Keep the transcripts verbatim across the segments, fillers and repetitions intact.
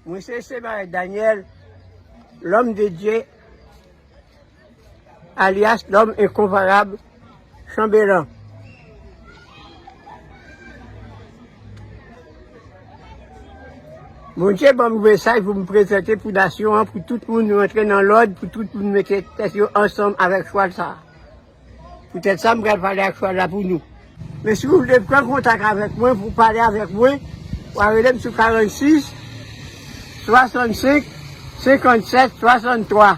Mwen se Semaèl Daniel, l'homme de Dieu, alyas l'homme incomparable, Chanbelan. Bondye ban m mesaj pou m prezante pou nasyon an, pou tout moun rantre nan lòd, pou tout moun mete tèt yo ansanm avèk chwal sa a. Poutèt sa, m pral pale ak chwal la pou nou. Men si w vle pran kontak avèk mwen pou pale avèk mwen, w a rele m sou karannsis, swasannsenk, senkannsèt, swasanntwa.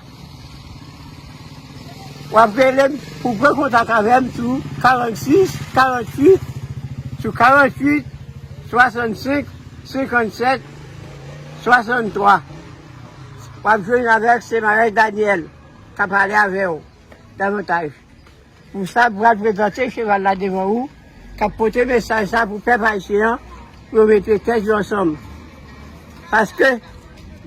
W ap rele m pou pran kontak avè m sou karannsis, karannwit, sou karannwit, swasannsenk, senkannsèt, swasanntwa. W ap jwenn avèk Semaèl Daniel, k ap pale avè w davantaj. Pou sa, m pral prezante cheval la devan ou, k ap pote mesaj sa pou pèp ayisyen an, pou yo mete tèt yo ansanm. Paske,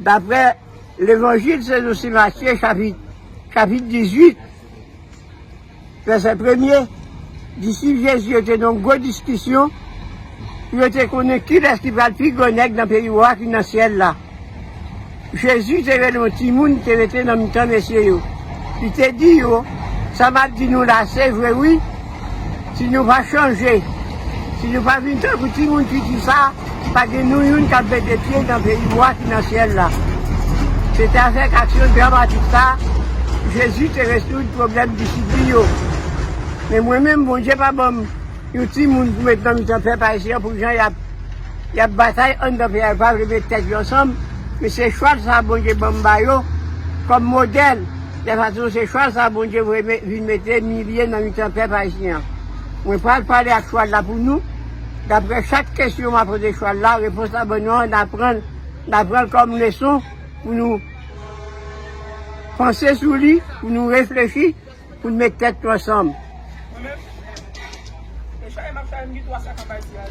daprè Levanjil selon Sen Matye, chapit, chapit dizuit, vèsè premye, disip Jezi yo te nan yon gwo diskisyon, pou yo te konnen kilès ki pral pi gwo nèg nan peyi wa ki nan syèl la. Jezi te rele yon timoun, te rete nan mitan mesye yo. Li te di yo, sa m ap di nou la, se vre wi. Si nou pa chanje, si nou pa vin tankou timoun piti sa, pa gen nou youn k ap mete pye nan peyi wa ki nan syèl la. Se te avèk aksyon dramatik sa, Jezi te rezoud pwoblèm disip li yo. Men mwen menm, Bondye pa ban m yon timoun pou met nan mitan pèp ayisyen an pou jan y ap, y ap batay anndan peyi a, yo pa vle met tèt yo ansanm, men se chwal sa Bondye ban m ba yo kòm modèl, de fason se chwal sa Bondye voye me-, vin mete milye nan mitan pèp ayisyen an. Mwen pral pale ak chwal la pou nou, daprè chak kesyon m a poze chwal la, repons la ban nou an, n a pran l, n a pran l kòm leson pou nou panse sou li, pou nou reflechi, pou n met tèt nou ansanm. Mwen menm, e chaye m ap chaye, m gen twa sak an ba isi a.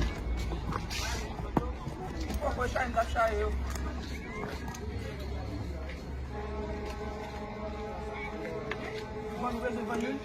Poko chaye m t ap chaye yo. Mwen, nou bezwen vann youn?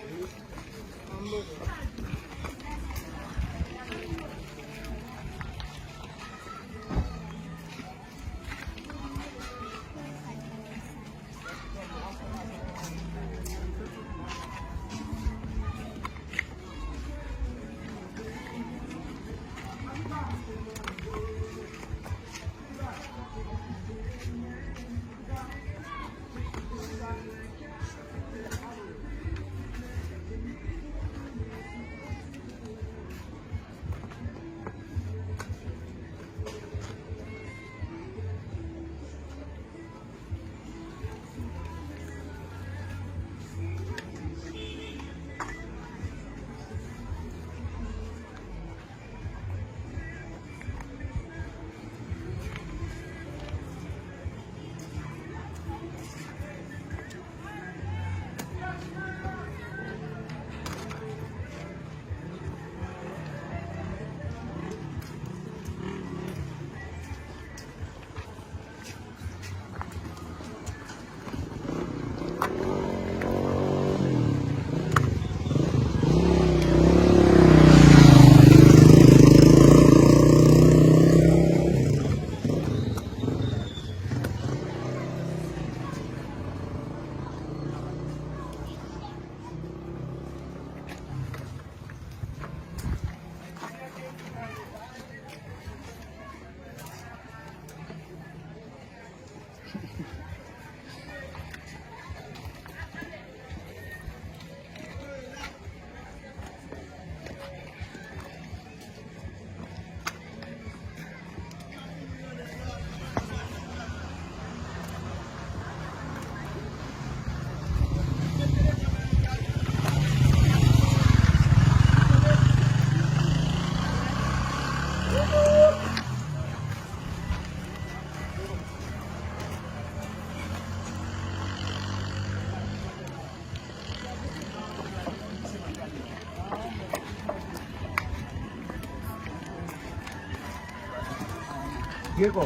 Geko.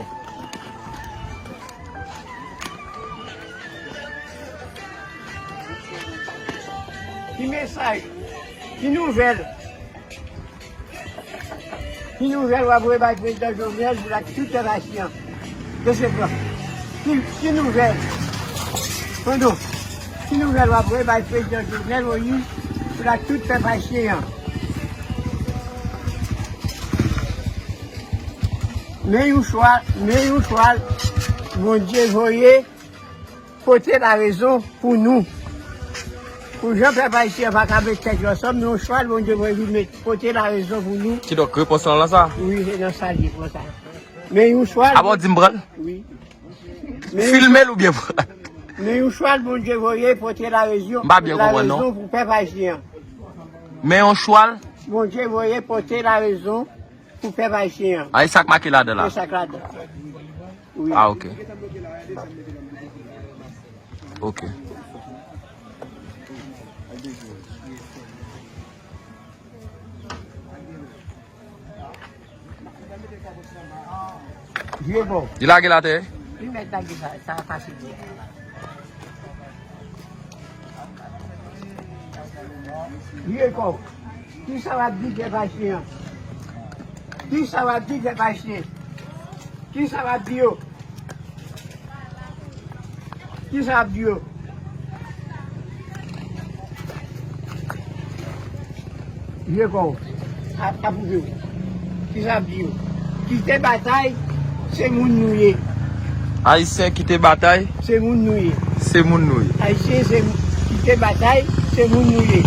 Ki mesaj? Ki nouvèl? Ki nouvèl w ap voye bay prezidan Jovenel pou l ak tout pèp ayisyen an? Mesye Frank, ki, ki nouvèl? Pando, ki nouvèl w ap voye bay prezidan Jovenel Moïse pou la tout pèp ayisyen an? Men yon chwal, men yon chwal Bondye voye pote larezon pou nou. Pou jan pèp ayisyen an pa ka met tèt yo ansanm, men yon chwal Bondye voye vin met pote larezon pou nou. Kidonk, repons lan lan sa? Wi, se nan sa l ye konsa. Men yon chwal. Apa w di m pran l? Wi. Men yon Filme l oubyen pran l? Men yon chwal Bondye voye pote larezon, m pa byen konprann, non. Larezon pou pèp ayisyen an. Men yon chwal? Bondye voye pote larezon pou pèp ayisyen an. A, e sa k make ladan la? E sa k ladan. Wi. A, ok. Ok. Vye bon. Li lage l atè? Li mèt lage sa, sa pase byen. Vye kò. Kisa w ap di pèp ayisyen an? Kisa w ap di pèp ayisyen? Kisa w ap di yo? Kisa w ap di yo? Vye kò w. A, apwouve w. Kisa w ap di yo? Kite batay, se moun nou ye. Ayisyen, kite batay. Se moun nou ye. Se moun nou ye. Ayisyen, se, kite batay, se moun nou ye.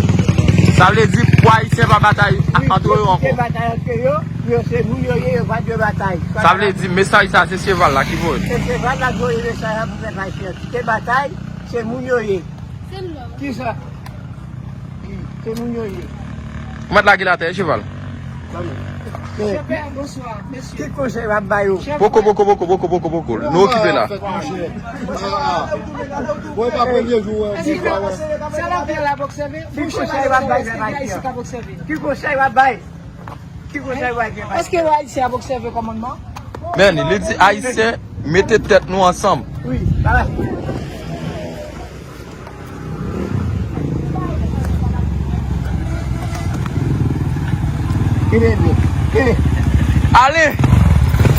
Sa vle di pou Ayisyen pa batay antre yo ankò. Kite batay antre yo, yo se moun yo ye, yo pa dwe batay. Sa vle di mesaj sa se Cheval la ki voye. Se Cheval la ki voye mesaj la pou pèp ayisyen. Kite batay, se moun yo ye. Kisa? Se moun yo ye. Ou mèt lage l atè, Cheval. Chèpè, bonswa, mesye. Ki konsèy w ap ba yo? Poko, poko, poko, poko, poko, poko. Nou okipe la. Bon, e pa premye jou, wè. Èske sa lapè la ap obsève? Ki konsèy w ap bay pèp ayisyen? Ki konsèy w ap bay? Ki konsèy w ap bay pèp ayisyen? Èske Ayisyen ap obsève kòmandman? Men, li di Ayisyen, mete tèt nou ansanm. Wi, bagay. Kenbe byen. Kenbe. Ale!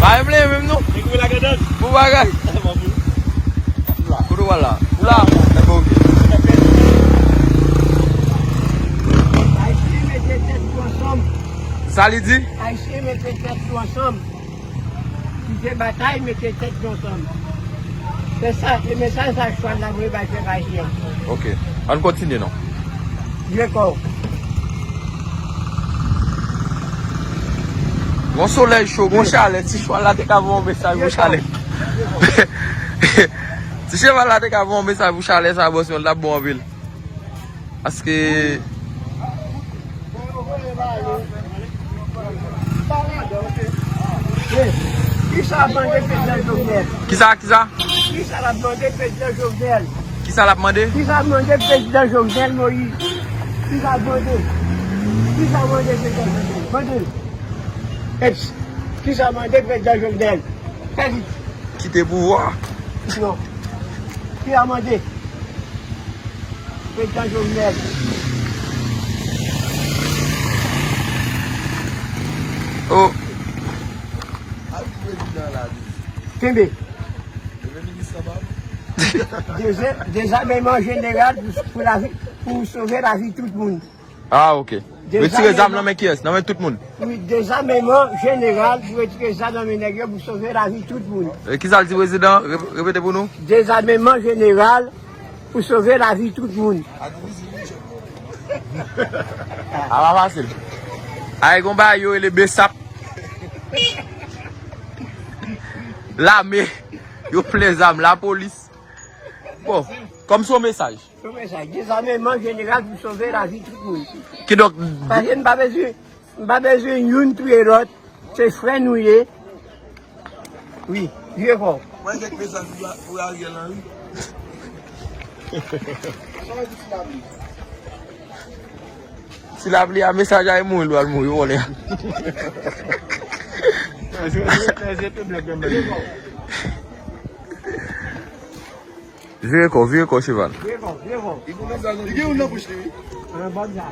Pa vle menm non. Bon bagay. Kote w al la? Ou la? Ebyen, ok. Ayisyen mete tèt nou ansanm. Sa li di? Ayisyen mete tèt nou ansanm. Kite batay, mete tèt nou ansanm. Se sa, se mesaj sa chwal la voye bay pèp ayisyen an. Ok. Ann kontinye non. Vye kò. Gon solèy cho, gon chalè, si chwal la te ka voye yon mesaj pou chalè. Si cheval la te ka voye yon mesaj pou chalè sa, bòs mwen, l t ap bon anpil. Paske Kisa l ap mande prezidan Jovenel? Kisa, kisa? Kisa l ap mande prezidan Jovenel? Kisa l ap mande? Kisa l ap mande prezidan Jovenel Moïse? Kisa l ap mande? Kisa l ap mande prezidan Jovenel? Mande l. Eps, kisa l ap mande prezidan Jovenel? Fè vit. Kite pouvwa. Non. Kisa l ap mande? Prezidan Jovenel. Oh. Al di prezidan la, di. Kenbe. Leve minis lan ba m. Deza-, dezameman jeneral pou, pou lavi, pou sove lavi tout moun. Ah, ok. Retire zam nan men kiyès? Nan men tout moun. Wi, dezameman jeneral pou retire zam nan men nèg yo pou sove lavi tout moun. E kisa l di, prezidan? Re-, repete pou nou. Dezameman jeneral pou sove lavi tout moun. A pa fasil. Ay, gon bagay yo rele besap. Lame, yo plen zam, lapolis. Bon, kòm se yon mesaj. Yon mesaj, dezameman jeneral pou sove lavi tout moun. Kidonk, paske n pa bezwen, n pa bezwen youn touye lòt. Se frè nou ye. Wi, vye kò. Mwen gen mesaj pou, pou Ariel Henry. Sa w di sou la vi? Si lapli a mesaj a e mouri, l pral mouri vòlè a. Vire kò, vire kò, cheval. Vire kò, vire kò. Li gen youn nan bouch li, wi. An, bòn sa.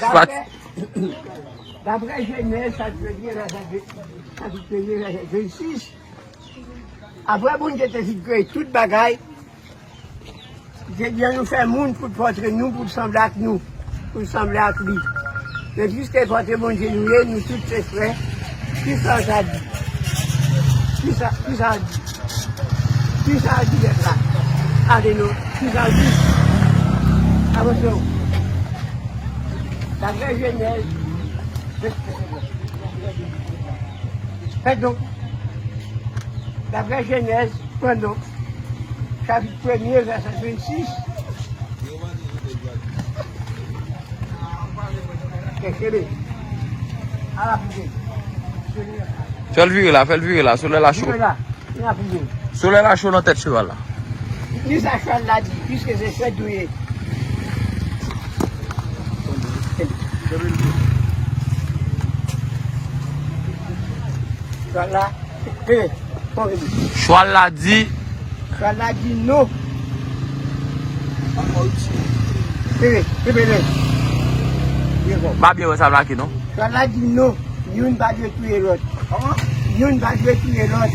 Daprè, daprè Jenèz, chapit premye, vèsè ve-, chapit premye, vèsè vennsis, apre Bondye te fin kreye tout bagay, Li te di, ann nou fè moun pou pòtre nou, pou l sanble ak nou, pou l sanble ak li. Men piske pòtre Bondye nou ye, nou tout se frè. Kisa sa di? Kisa, kisa di? Kisa di lèt la? Ale non. Kisa di? Avanse w. Daprè Jenèz, pèdon. Daprè Jenèz, pèdon. Chapit premye, vèsè vennsis. Kèchebe. Ala pou Fè l vire la, fè l vire la, solèy la cho. Vire la, vire la pou Solèy la cho nan tèt cheval la. Li sa chwal la di, piske se fèt nou ye. Chwal la, vire. Chwal la di. Chwal la di non. Tande, tande. Pa byen wè sa l make non. Chwal la di non. Youn pa dwe touye lòt. Youn pa dwe touye lòt.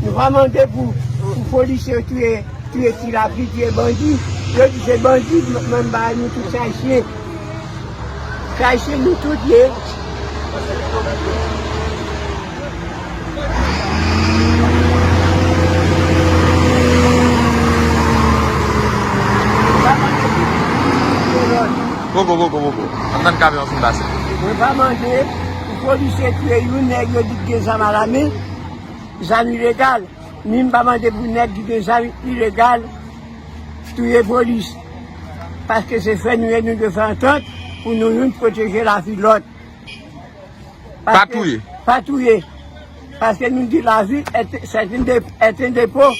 Nou pa mande pou, pou polisye touye, touye ti lapli, touye bandi. Yo di se bandi, m-, m-, m ba nou tout se ayisyen. Se ayisyen nou tout ye. Poko, poko, poko. Ann tann kamyon an fin pase. Mwen pa mande pou polisye touye yon nèg yo di k gen zam alamen, zam ilegal. Ni m pa mande pou nèg ki gen zam ilegal touye polis. Paske se frè nou ye, nou dwe fè antant pou nou youn pwoteje lavi lòt. Pa touye. Pa touye. Paske nou di lavi est, c'est un dé-, est un dépôt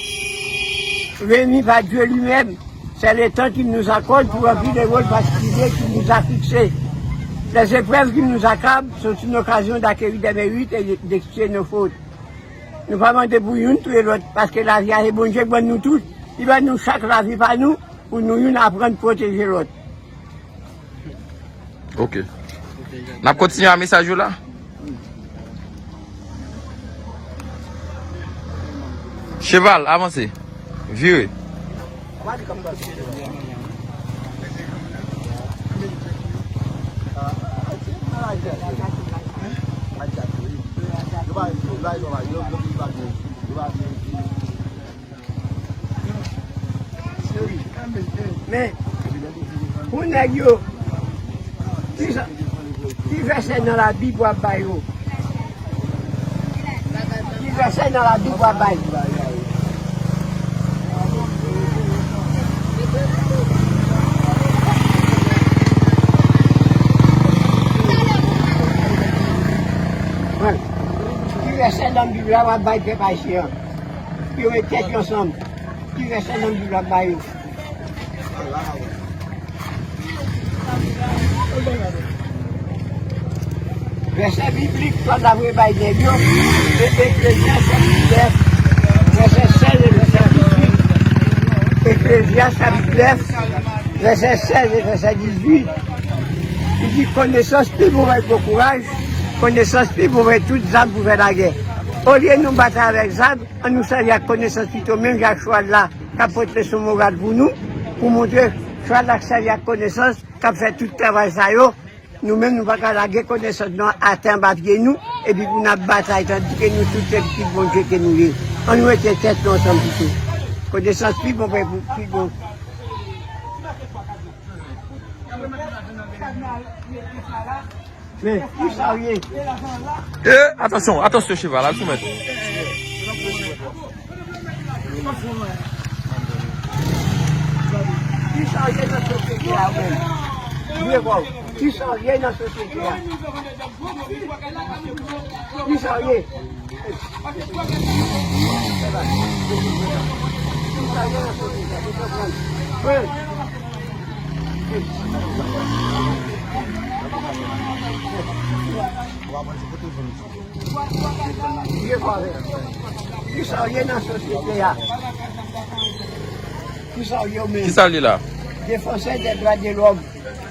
remis par Dieu lui-même. C'est le temps qu'il nous accorde pour remplir le rôle particulier qu'il nous a fixé. Les épreuves qui nous accablent sont une occasion d'acquérir des mérites et d'expier nos fautes. Nou pa mande pou youn touye lòt, paske lavi a se Bondye k ban nou tout. Li ban nou chak lavi pa nou, pou nou youn aprann pwoteje lòt. Ok. N ap kontinye a mesaj yo la. Cheval, avanse. Vire. Men, pou nèg yo, ki sa, ki vèsè nan Labib w ap ba yo? Ki vèsè nan Labib w ap bay? Ki vèsè nan Bib la w ap bay pèp ayisyen an? Yo met tèt yo ansanm. Ki vèsè nan Bib la bay yo? Vèsè biblik Pòl la voye bay nèg yo, se Eklezyas chapit nèf, vèsè sèz e vèsè dizuit. Eklezyas chapit nèf, vèsè sèz e vèsè dizuit. Li di, konesans pi bon pase bon kouraj, konesans pi bon pase tout zam pou fè lagè. Olye nou batay avèk zam, Ann nou sèvi ak konesans pito, menm jan ak chwal la k ap pote leson moral pou nou, pou montre chwal la k sèvi ak konesans k ap fè tout travay sa yo. Nou menm, nou pa ka lage konesans nou atè anba pye nou, epi pou n ap batay, tandike nou tout se pitit Bondye ke nou ye. Ann nou mete tèt nou ansanm pito. Konesans pi bon, pi bon. Men, kisa w ye? E, atansyon, atansyon, cheval, al soumèt. Kisa w ye nan sosyete a, ou menm? Vire kò w. Kisa w ye nan sosyete a? Kisa w ye? Kisa w ye nan sosyete a? Kisa w pran? Pran. Kisa w ye nan sosyete a? Kisa w ye w menm? Kisa l ye la? Defansè dè dwa de lòm.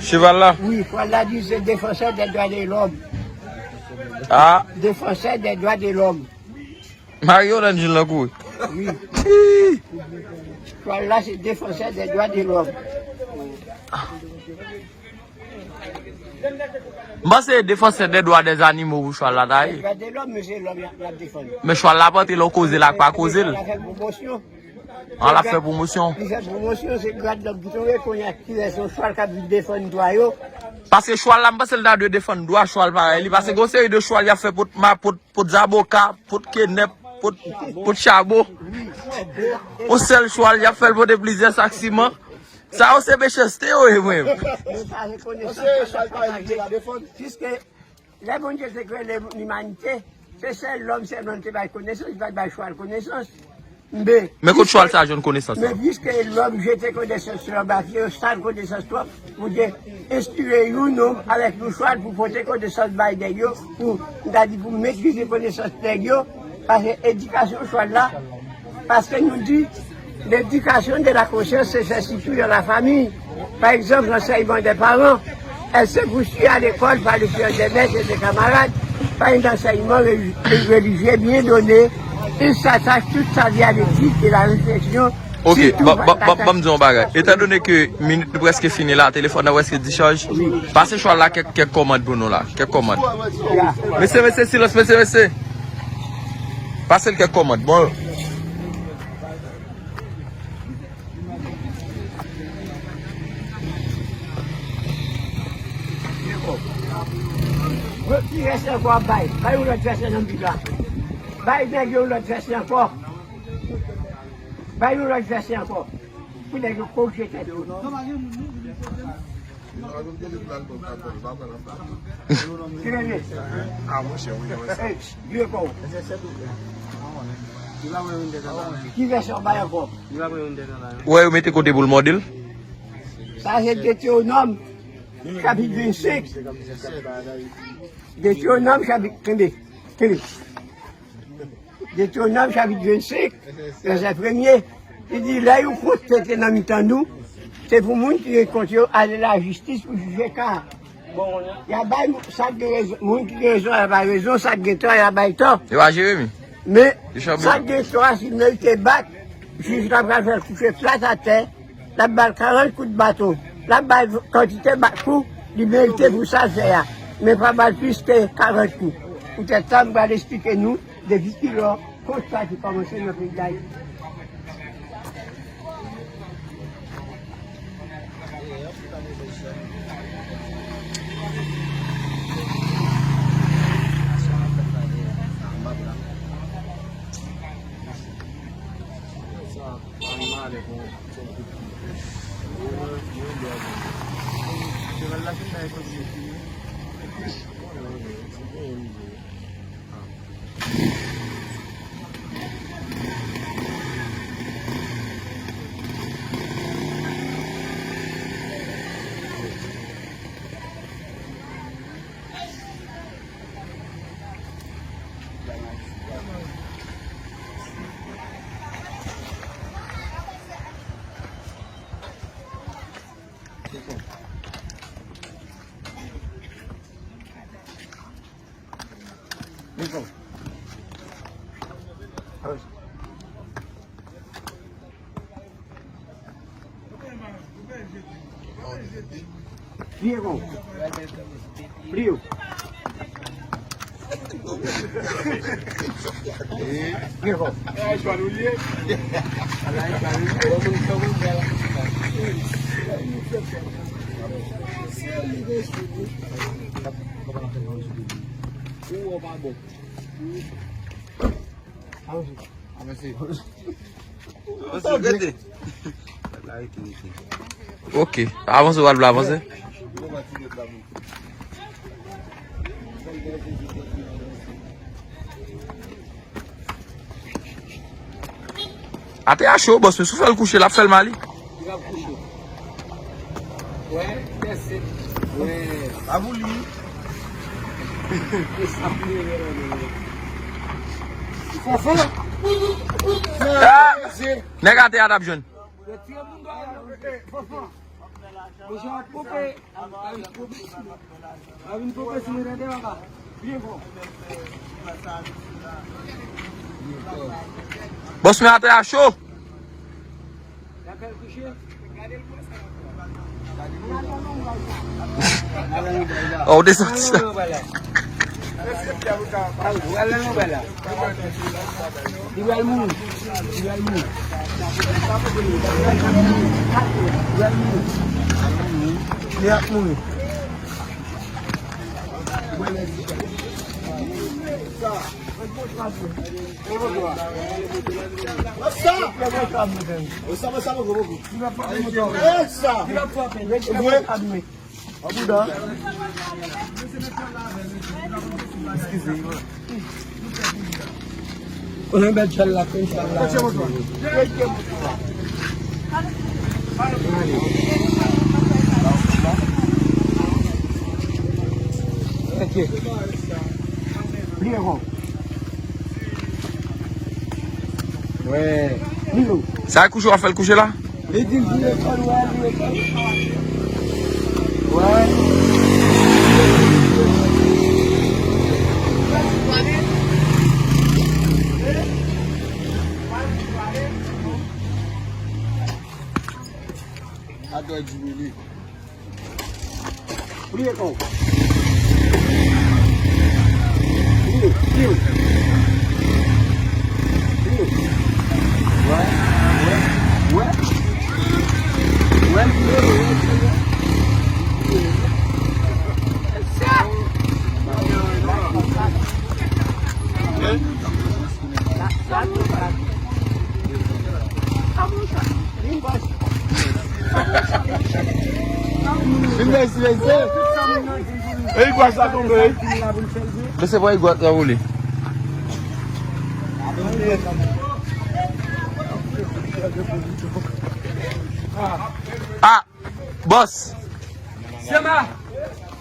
Cheval la? Wi, chwal la di se defansè dè dwa de lòm. Ah. Defansè dè dwa de lòm. Mario nan jil nan kouri. Wi. Chwal la se defansè dè dwa de lòm. M panse defansè dè dwa dè zanimo pou chwal la ta ye. Dwa de lòm, men se lòm y ap, y ap defann. Men chwal la pa antre lè w koze l ak pa koze l. L ap fè pwomosyon. An, l ap fè pwomosyon. Li fè pwomosyon, se grad lòm ki tonbe, kounye a ki lè se yon chwal k ap vin defann dwa yo. Paske chwal la, m panse l ta dwe defann dwa chwal parèy li. Paske gen yon seri de chwal y ap fè pot ma, pot, pot zaboka, pot kenèp, pot, pot chabon. Yon sèl chwal, y ap fè l pote plizyè sak siman. Sa yo se mechanste yo ye, mwen. Piske lè Bondye te kreye limanite, se sèl lòm sèlman li te bay konesans, li pa t bay chwal konesans. Men, men kot chwal sa jwenn konesans la? Men piske lòm jete konesans lan ba pye yo, sal konesans twòp, Bondye enspire yon nonm avèk yon chwal pou pote konesans bay nèg yo, pou, m ta di, pou metrize konesans nèg yo, paske edikasyon chwal la, paske nou di, l'éducation de la conscience se fè sitou nan lafami. Pa egzanp, lansèyman dè paran, èske pou si a lekòl pa lefliyans dè mèt e dè kamarad, pa yon ansèyman reli-, relijye byen done, il s'attache toute sa vie à l'éthique et la réflexion. Ok, ban m di yon bagay. Etandone ke minit nou prèske fini la, telefòn nan prèske dichaj, pase chwal la kèk, kèk kòmand pou nou la. Kèk kòmand. Mesye, mesye, silans, mesye, mesye. Pase l kèk kòmand. Bon. Ki rès ankò ap bay? Bay yon lòt vèsè nan Bib la. Bay nèg yo yon lòt vèsè ankò. Bay yon lòt vèsè ankò. Pou nèg yo korije tèt yo. Ki rele? Ey, vye kò w. Ki vèsè w bay ankò? Ou wè yo mete kote pou l mòde l? Sa se Detewonòm, chapit vennsenk. Detewonòm, chapit, kenbe, kenbe. Detewonòm chapit vennsenk, vèsè premye, li di, lè yon kont pete nan mitan nou, se pou moun ki gen kont yo ale lajistis pou jije ka a. Y a bay sa k gen rezon, moun ki gen rezon, y a bay rezon, sa k gen tò, y a bay tò. E pa Jeremi? Men, sa k gen tò a, si l merite bat, jij la pral fè l kouche plat atè, l ap ba l karant kout baton. L ap ba l kantite ba-, kou li merite pou sa l fè a. Men pa ba l plis ke karant kou. Poutèt sa, m pral eksplike nou depi kilè kont sa te kòmanse nan peyi Dayiti. Vye bon. Vye bon. Vye bon. Avanse. Avanse, rete. Ok. Avanse, w al vle avanse? Atè a cho, bòs, men si w fè l kouche, l ap fè l mal, wi. Li p ap kouche. Wè, tèse. Wè. Pa pou li. Fò fò. Ah! Nèg atè a t ap jwenn. Retire moun dòyè. Fò fò. Mesye ap koupe. Bòs, men atè a cho. Oh, w te santi sa. Li pral mouri. Li pral mouri. Li pral mouri. Li ap mouri. Eskize. Ou nan bèl tchèl la, konn sa la. Ok. Pliye kò. Wè. Pliye. Sa e kouche w ap fè l kouche la? Li di l pou lekòl, wè, li lekòl. Wè. Atò di li. Priye kò w. Priye, priye. Priye. Wè, wè, wè. Wè, priye, priye, priye. Vin bèl silensye. E igwaz la tonbe, wi. Mesye, pran igwaz la pou li. Ah, bòs. Sema,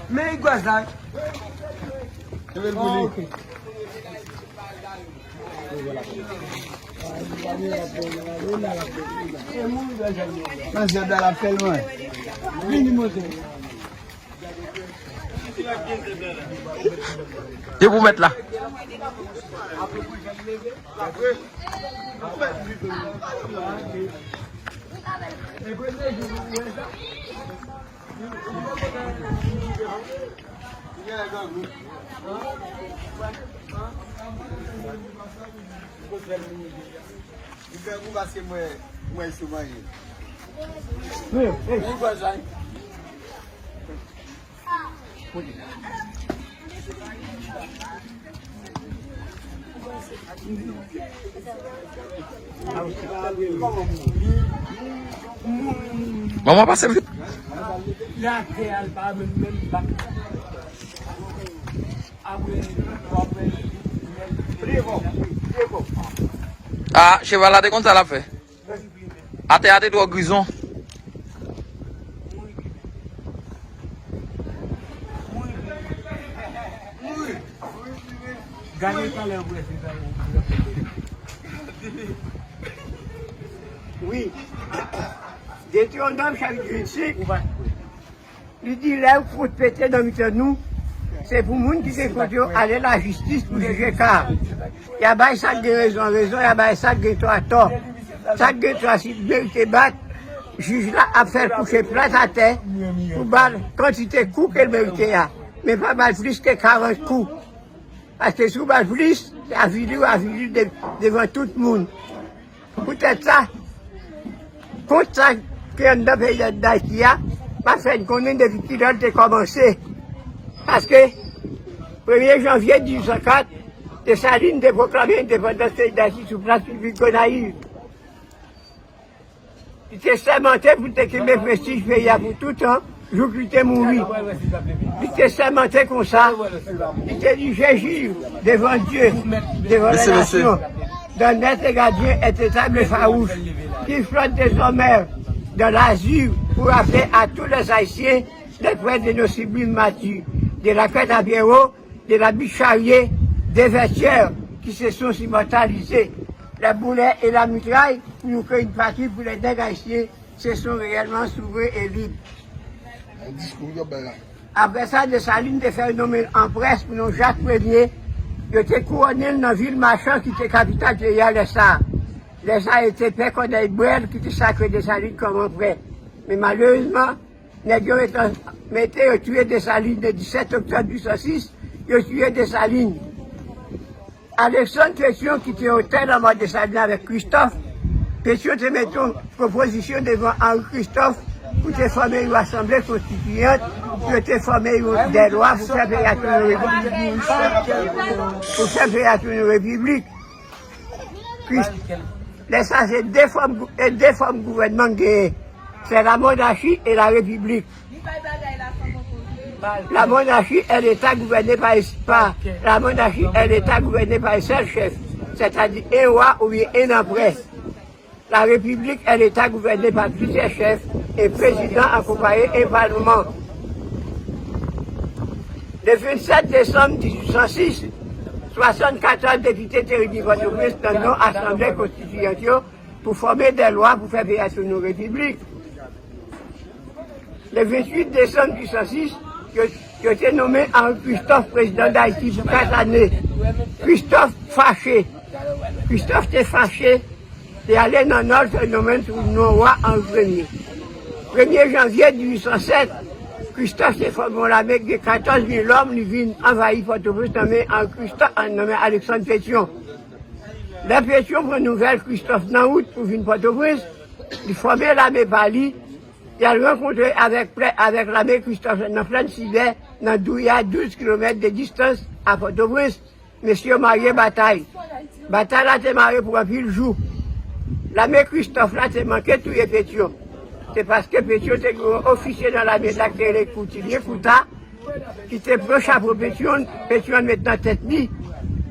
men igwaz la. Kenbe l pou li. Nan zèb la, l ap fè l mwen. Vini monte. Yo pou mèt la. Li fè gou paske mwen, mwen sou manje. Wi, wi. Wi, vwazin. Manman pase vit. Ah, cheval la te konn sa l ap fè. Atè a te twò grizon. Gade talè ou wè se sa ou. Wi. Detewonòm chapit vennsenk. Li di, lè yon kont pete nan mitan nou, se pou moun ki gen kont yo ale lajistis pou jije ka a. Y a bay sa k gen rezon rezon, y a bay sa k gen tò tò. Sa k gen tò, si l merite bat, jij la ap fè l kouche plat atè pou ba l kantite kou ke l merite a. Men pa ba l plis ke karant kou. Paske si w ba l plis, se avili w avili de-, devan tout moun. Poutèt sa, kont sa ki anndan peyi Dayiti a, m ap fè n konnen depi kilè l te kòmanse. Paske premye janvye dizuit san kat, Desalin te pwoklame endepandans peyi Dayiti sou plas piblik Gonayiv. Li te sèmante pou l te kenbe prestij peyi a pou toutan, Jou ki te mouri, li te sèmante konsa, li te di, Jezi, devan Dye, devan lè nasyon, dans notre gardien et étable farouche, qui flotte désormais dans l'azur pour rappeler à tous les Haïtiens les preuves de nos sublimes martyrs, de la crête à Pierrot, de la biche charriée, des Vertières qui se sont immortalisés. La boulè e la mitray pou nou kreye yon patri pou lè nèg ayisyen se sont réellement souverains et libres. Yon diskou yo bay la. Apre sa, Desalin te fè nonmen l an prens pou non Jak Premye. Yo te kouwone l nan vil Machan ki te kapital peyi a lè sa a. Lè sa a, yo te pè kònèy bwè l ki te sakre Desalin kòm anprè. Men malerezman, nèg yo mete, mete yo touye Desalin le disèt oktòb mil uit san sis, yo touye Desalin. Alexandre Pétion ki te otè lanmò Desalin avèk Christophe. Pétion te mete yon pwopozisyon devan Henri Christophe pou te fòme yon asanble konstitiyant, pou yo te fòme yon de lwa pou fè peyi a tounen yon repiblik. Pou fè peyi a tounen yon repiblik. Christ-, lè sa se de fòm gou-, e de fòm gouvènman k genyen. Se la monarchie et la république. La monarchie est l'État gouverné par, par, la monarchie est l'État gouverné par un seul chef, c'est-à-dire un roi ou bien un empereur. La République est l'État gouverné par plusieurs chefs, un président accompagné d'un parlement. Le vingt-sept décembre mil uit san sis, swasannkatòz depite te reyini Pòtoprens nan non asanble konstitiyant yo pou fòme de lwa pou fè peyi a tounen yon repiblik. Le vingt-huit décembre mil uit san sis, yo, yo te nonmen Henri Christophe prezidan Dayiti pou kat ane. Christophe fache. Christophe te fache, te ale nan nò, te nonmen l sou non wa Henri Premye. Premye janvye mil uit san sèt, Christophe te fòme yon lame ki gen katòz mil lòm, li vin anvayi Pòtoprens nan men Henri Christophe, nan men Alexandre Pétion. Lè Pétion pran nouvèl Christophe nan wout pou vin Pòtoprens, li fòme lame pa li, y al rankontre avèk plè-, avèk lame Christophe nan Plèn Sibè, nan Douya, douz kilomèt de distans a Pòtoprens. Mesye yo mare batay. Batay la te mare pou anpil jou. Lame Christophe la te manke touye Pétion. Se paske Pétion te gen yon ofisye nan lame la ki te rele Koutilye Kouta, ki te pran chapo Pétion, Pétion met nan tèt li.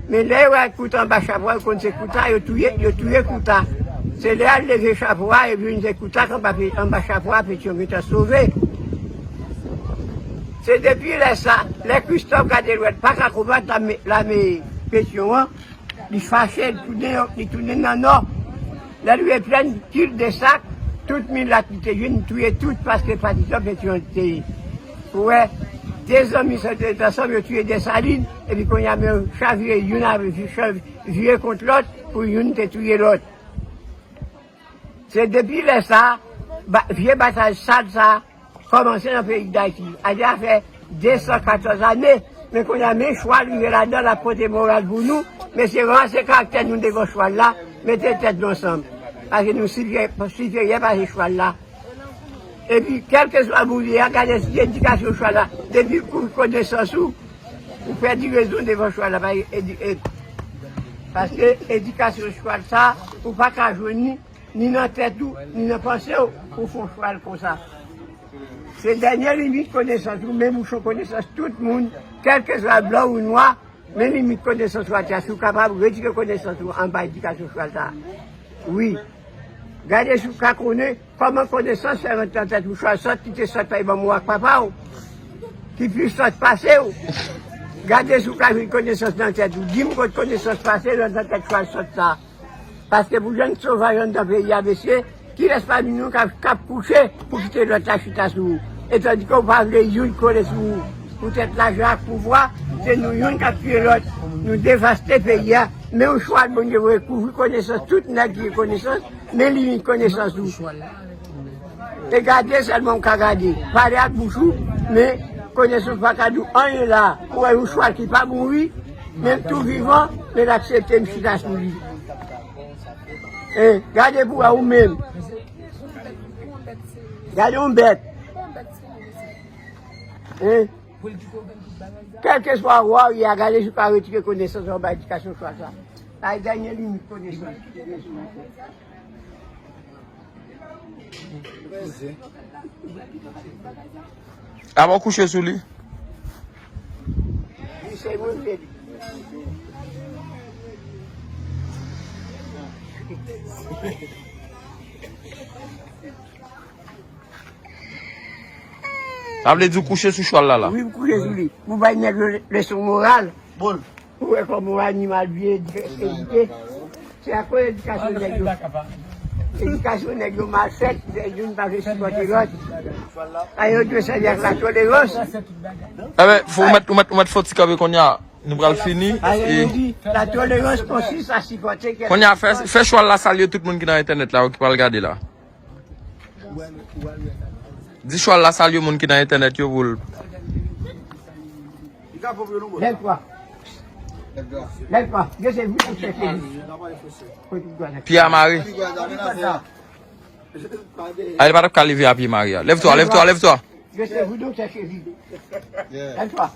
Men lè yo wè Kouta anba chapo a, yo konn se Kouta, yo touye, yo touye Kouta. Se lè al leve chapo a, epi se Kouta k anba, anba chapo a, Pétion gentan sove. Se depi lè sa, lè Christophe gade l wè l pa ka konbat lame, lame Pétion an, li fache, li tounen, li tounen nan nò. Lè l rive Plèn Cul-de-Sac, tout milat li te jwenn, li touye tout, paske patizan Pétion te ye. Ou wè, de zanmi sa te ret ansanm, yo touye Desalin, epi kounye a, men yo chavire, youn a vi-, chav-, vire kont lòt, pou youn te touye lòt. Se depi lè sa, ba-, vye batay sal sa, kòmanse nan peyi Dayiti. Ayiti a fè de san katòz ane, men kounye a, men chwal rive ladan, l ap pote moral pou nou, men se ranse karaktè nou devan chwal la, mete tèt nou ansanm. Paske nou siperyè, siperyè pase chwal la. Epi, kèlkeswa moun li ye a, gade si edikasyon chwal la, depi l kouvri konesans ou, ou pèdi rezon devan chwal la. Pa edi-, ed-, paske edikasyon chwal sa, ou pa ka jwenn li ni nan tèt ou, ni nan panse w, pou fè yon chwal konsa. Se dènye limit konesans ou, men bouchon konesans tout moun, kèlkeswa blan ou nwa, men limit konesans ou atya, si w kapab retire konesans ou anba edikasyon chwal sa. Wi. Gade si w ka konnen kòman konesans fè rantre nan tèt ou, chwal sòt ki te sòt pa manman w ak papa w, ki pi sòt pase w. Gade si w ka jwenn konesans nan tèt ou. Di m kot konesans pase nan tèt chwal sòt sa. Paske pou jèn sovaj anndan peyi a, mesye, kilès pami nou k ap, k ap kouche pou kite lòt la chita sou ou? Etandike ou pa vle youn kole sou ou. Poutèt lajan ak pouvwa, se nou youn k ap tiye lòt. Nou devaste peyi a. Men yon chwal Bondye voye kouvri konesans tout nèg ki gen konesans, men limit konesans ou. E gade sèlman w ka gade. Pale ak bouch ou, men konesans pa ka di w anyen la. Ou wè yon chwal ki pa mouri, men l tou vivan, men l aksepte m chita sou li. E gade pou w wè ou menm. Gade yon bèt. E kèlkeswa wa w ye a, gade si w ka retire konesans ou anba edikasyon chwal sa. Sa e dènye limit konesans. Apa w kouche sou li? Sa vle di w kouche sou chwal la la? Wi, m kouche sou li. Pou bay nèg yo leson moral. Ou wè kòman yon animal byen edike. Se akoz edikasyon nèg yo, edikasyon nèg yo mal fèt, youn pa vle sipòte lòt. A yo dwe sèvi ak latolerans. Enben, fò w mèt, ou mèt, ou mèt fè yon ti kanpe kounye a. Nou pral fini. A yo di, latolerans konsiste à supporter quelqu'un. Kounye a, fè, fè chwal la salye tout moun ki nan entènèt la, ki pral gade la. Di chwal la salye moun ki nan entènèt yo pou l. Lève-toi. Lève-toi. Je sais vous, vous cherchez. Pyè a mare. A, li pa t ap ka leve a pye mare a. Lève-toi, lève-toi, lève-toi. Je sais vous, donc cherchez. Lève-toi.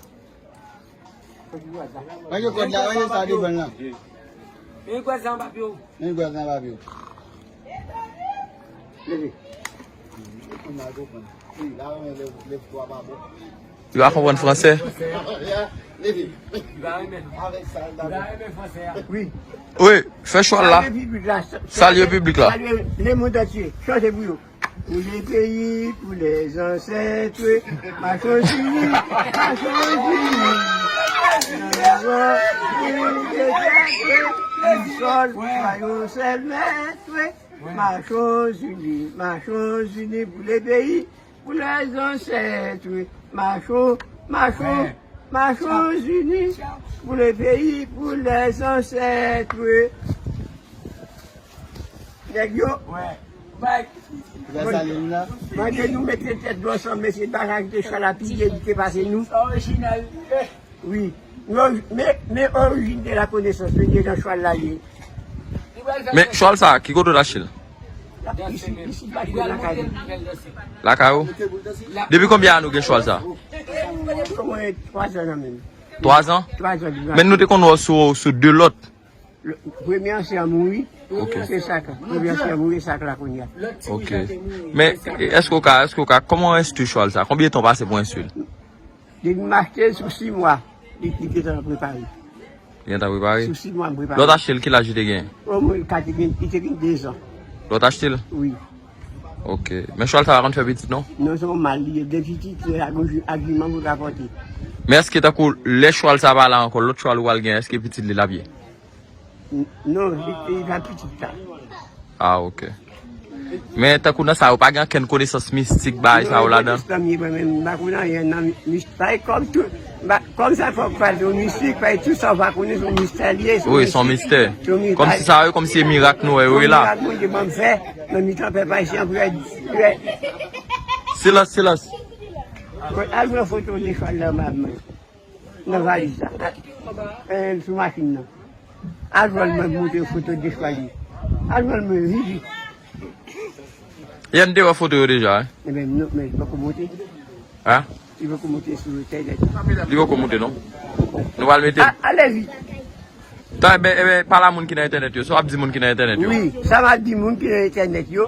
Manje kòd la, manje sa devan la. Men gwaz nan papye w. Men gwaz nan papye w. Leve. Yo a konprann fransè. Leve. Wi. Wi, fè chwal la. Salye piblik la. Salye piblik la. Salye le monde entier. Chante pou yo. Pou le peyi, pou lèzansèt, machons unis, machons unis. Nous avons une défaite, une seule, soyons seuls maîtres. Machons unis, machons unis pour le pays, pour les ancêtres. Machons, machons, machons unis pour le pays, pour les ancêtres. Nèg yo. Malgre nou mete tèt nou ansanm, mesye, pa ka kite chwal la pi byen edike pase nou. Wi. Men, men orijin de la konesans, men de jan chwal la ye. Men chwal sa, ki kote w t achte l? Isi, isi, pa chwal lakay ou. Lakay ou? Depi konbyen ane w gen chwal sa? Omwen twa zan nan men m. Twa zan? Twa zan deja. Men nou te konn wè w sou, sou de lòt. Premye ansyen an mouri. Ok. Se sa k, premye ansyen an mouri, sa k la kounye a. Ok. Men, èske w ka, èske w ka, kòman w enstwi chwal sa? Konbyen tan w pase pou w enstwi l? Depi m achte l sou sis mwa, li, li gentan prepare. Li gentan prepare? Sou sis mwa, m prepare. Lè w t achte l, ki laj li te gen? O, mwen, li te gen, li te gen de zan. Lè w t achte l? Wi. Ok. Men chwal sa pa konn fè pitit, non? Non, se yon mal li ye. De pitit, se ak, ak jiman pou l ka pòte. Men èske tankou lè chwal sa pa la ankò, lòt chwal ou pral gen, èske pitit li l ap ye? N-, non, li, li pa pitit la. Ah, ok. Men tankou nan sa yo, pa gen ankenn konesans mistik, bagay sa yo ladan? Non, mwen pa konn anyen nan mi-, mis-, pa kòm tou, m pa, kòm sa fò w pale de mistik, pa tout sa w pa konnen, se yon mistè li ye, se yon mistè. Wi, se yon mistè. Se yon mistè. Kòmsi sa yo, kòmsi se mirak nou wè yo la. Se yon mirak Bondye ban m fè, nan mitan pèp ayisyen an pou yo, pou yo. Silans, silans. Al pran foto de chwal la, m ap mwen. Nan valiz la. Eh, sou machin nan. Al jwenn mwen, montre foto de chwal li. Al jwenn mwen, vini. Yèn te wè foto yo deja, hein? Ebyen, non, men li poko monte. Hein? Li poko monte sou entènèt. Li poko monte, non? Nou pral mete. A, ale vit. Tan, ebyen, ebyen, pale a moun ki nan entènèt yo. Sa w ap di moun ki nan entènèt yo? Wi, sa m ap di moun ki nan entènèt yo,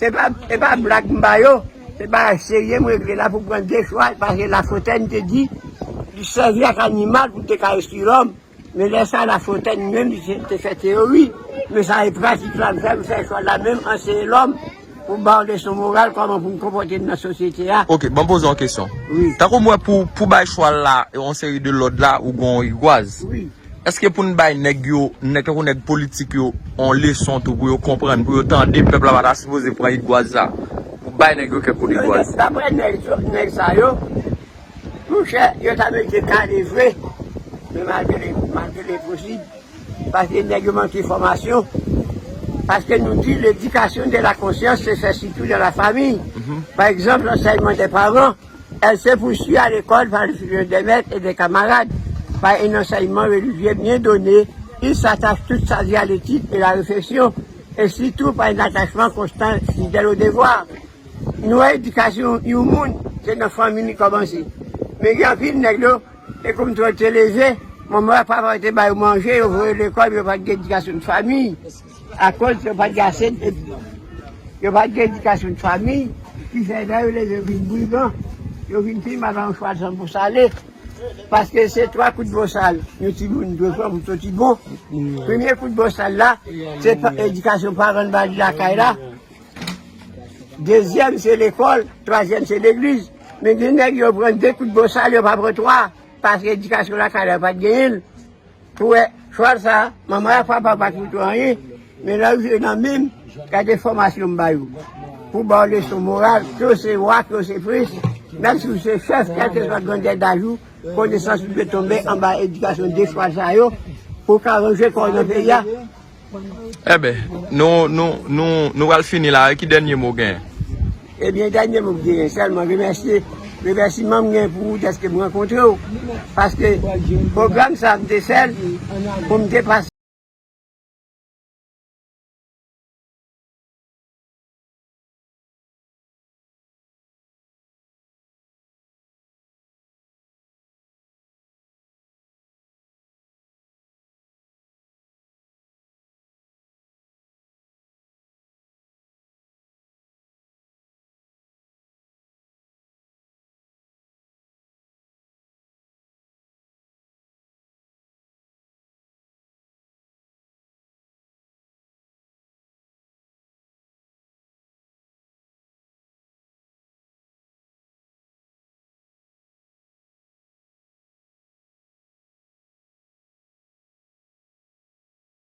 se pa, se pa blag m ba yo. Se bagay serye m regle la pou pran de chwal, paske Lafontaine te di, li sèvi ak animal pou te ka enstwi lòm. Men lè sa, Lafontaine menm, li te, te fè teyori. Men sa e pratik la, l fè, l fè chwal la menm anseye lòm pou ba w leson moral, kòman pou n konpòte n nan sosyete a. Ok, ban m poze w yon kesyon. Wi. Tankou m wè pou, pou bay chwal la yon seri de lòd la, ou gen yon rigwaz. Wi. Èske pou n bay nèg yo, nèg tankou nèg politik yo, yon leson tou pou yo konprann, pou yo tande, pèp la pa ta sipoze pran rigwaz sa? Pou bay nèg yo kèk kout rigwaz. Daprè nèg, nèg sa yo, monchè, yo ta merite kale vre. Men malgre, malgre enposib, paske nèg yo manke fòmasyon. Paske nou di, l'éducation de la conscience se fait surtout dans la famille. Mhm. Par exemple, l'enseignement des parents, elle se poursuit à l'école par le soutien des maîtres et des camarades, par un enseignement religieux bien donné. Il s'attache toute sa vie à l'étude et la réflexion, et surtout par un attachement constant, fidèle au devoir. Nou wè edikasyon yon moun, se nan fanmi li kòmanse. Men gen anpil nèg yo, e kòm yo te leve, manman ak papa yo te ba yo manje, yo voye yo lekòl, yo pa t gen edikasyon de fanmi. Akoz yo pa t gen ase de Yo pa t gen edikasyon de fanmi, ki fè lè yo leve yo vin brigan, yo vin pi mal pa yon chwal san bosale. Paske se twa kout bosal yon timoun dwe pran pou soti bon. Premye kout bosal la, se pa- edikasyon paran ba li lakay la. Dezyèm, se lekòl. Twazyèm, se legliz. Men gen nèg yo pran de kout bosal, yo pa pran twa. Paske edikasyon lakay la, yo pa t genyen l. Pou wè, chwal sa, manman ak papa pa t fout anyen. Men lè l rive nan men m, gade fòmasyon m ba yo. Pou ba w leson moral, ke w se wa, ke w se prens, menm si w se chèf, kèlkeswa grandè daj ou, konesans ou dwe tonbe anba edikasyon de chwal sa yo, pou w ka ranje kò w nan peyi a. Enben, nou, nou, nou, nou pral fini la, ki dènye mo w genyen? Ebyen, dènye mo m genyen, sèlman remèsye, remèsiman m genyen pou ou dèske m rankontre w. Paske pwogram sa m te fè l pou m te pase.